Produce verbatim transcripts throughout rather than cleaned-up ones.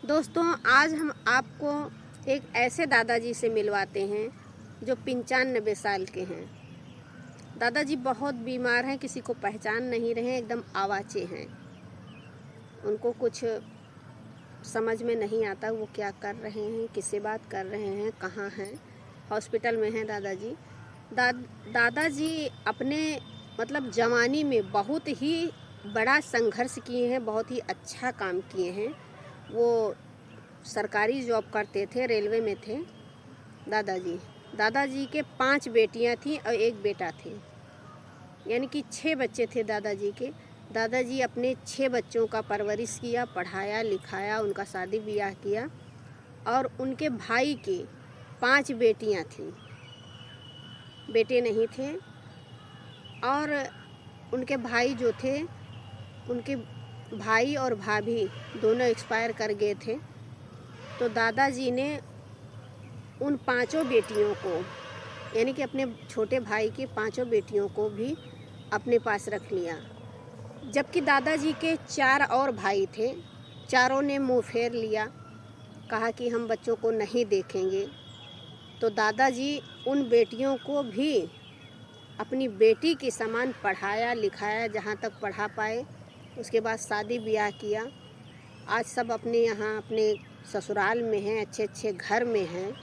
दोस्तों, आज हम आपको एक ऐसे दादाजी से मिलवाते हैं जो पंचानबे साल के हैं। दादाजी बहुत बीमार हैं, किसी को पहचान नहीं रहे, एकदम आवाचे हैं। उनको कुछ समझ में नहीं आता वो क्या कर रहे हैं, किससे बात कर रहे हैं, कहाँ हैं। हॉस्पिटल में हैं दादाजी। दा-, दादाजी अपने, मतलब, जवानी में बहुत ही बड़ा संघर्ष किए हैं, बहुत ही अच्छा काम किए हैं। वो सरकारी जॉब करते थे, रेलवे में थे दादाजी। दादाजी के पांच बेटियां थीं और एक बेटा थे, यानी कि छः बच्चे थे दादाजी के। दादाजी अपने छः बच्चों का परवरिश किया, पढ़ाया, लिखाया, उनका शादी ब्याह किया। और उनके भाई के पांच बेटियां थीं, बेटे नहीं थे। और उनके भाई जो थे, उनके भाई और भाभी दोनों एक्सपायर कर गए थे। तो दादाजी ने उन पांचों बेटियों को, यानी कि अपने छोटे भाई की पांचों बेटियों को भी अपने पास रख लिया। जबकि दादाजी के चार और भाई थे, चारों ने मुंह फेर लिया, कहा कि हम बच्चों को नहीं देखेंगे। तो दादाजी उन बेटियों को भी अपनी बेटी के समान पढ़ाया लिखाया, जहाँ तक पढ़ा पाए। उसके बाद शादी ब्याह किया। आज सब अपने यहाँ अपने ससुराल में हैं, अच्छे अच्छे घर में हैं।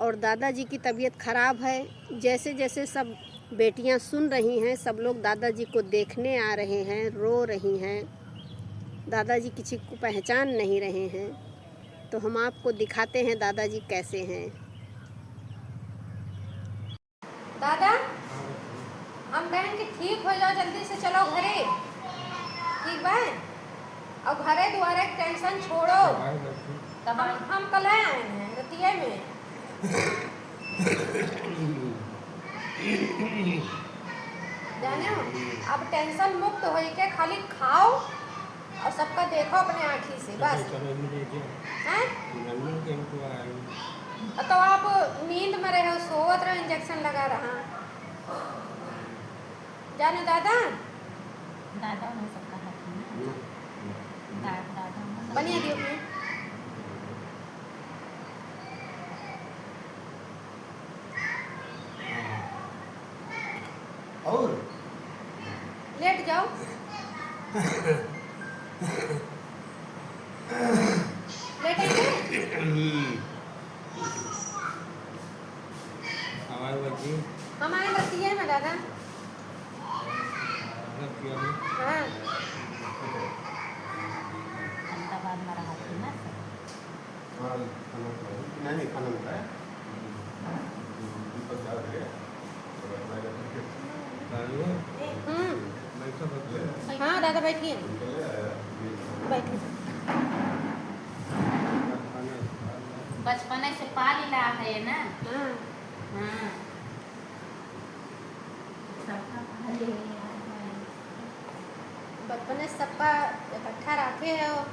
और दादाजी की तबीयत खराब है। जैसे जैसे सब बेटियाँ सुन रही हैं, सब लोग दादाजी को देखने आ रहे हैं, रो रही हैं। दादाजी किसी को पहचान नहीं रहे हैं। तो हम आपको दिखाते हैं दादाजी कैसे हैं। दादा, हम कहेन कि ठीक होइ जाओ, जल्दी से चलो घरे, ठीक बा? और घरे दुआरे के टेंशन छोड़ो। हम, हम कल आए हैं रतिया में। जाने हो, अब टेंशन मुक्त होई के खाली खाओ और सबका देखो अपने आँखी से, बस। चलो, चलो, इनमें दे दो। हैं? नन्नू के इनको आए। तो आप नींद में रहे हो, सोवत रहे, इंजेक्शन लगा रहा। जाने दादा? दादा उन्हें सबका हाथ में। हम्म। दा-, दादा उन्हें सबका बनिया दियो अपने। और? लेट जाओ। लेटेंगे? हम्म। हमारे बच्ची। हमारे बच्ची है ना दादा। मतलब किया है? हाँ। अहमदाबाद में रहा थी ना सब। हाँ, खाना खाओ। नहीं, नहीं, खाना नहीं खाया। दीपक जा रहे हैं। हम्म। हाँ, दादा बैठिए। बैठिए। बचपने से पाल ला है ना। हाँ। हाँ। सबका पाले है। बचपने से सबका इकट्ठा रखे हो।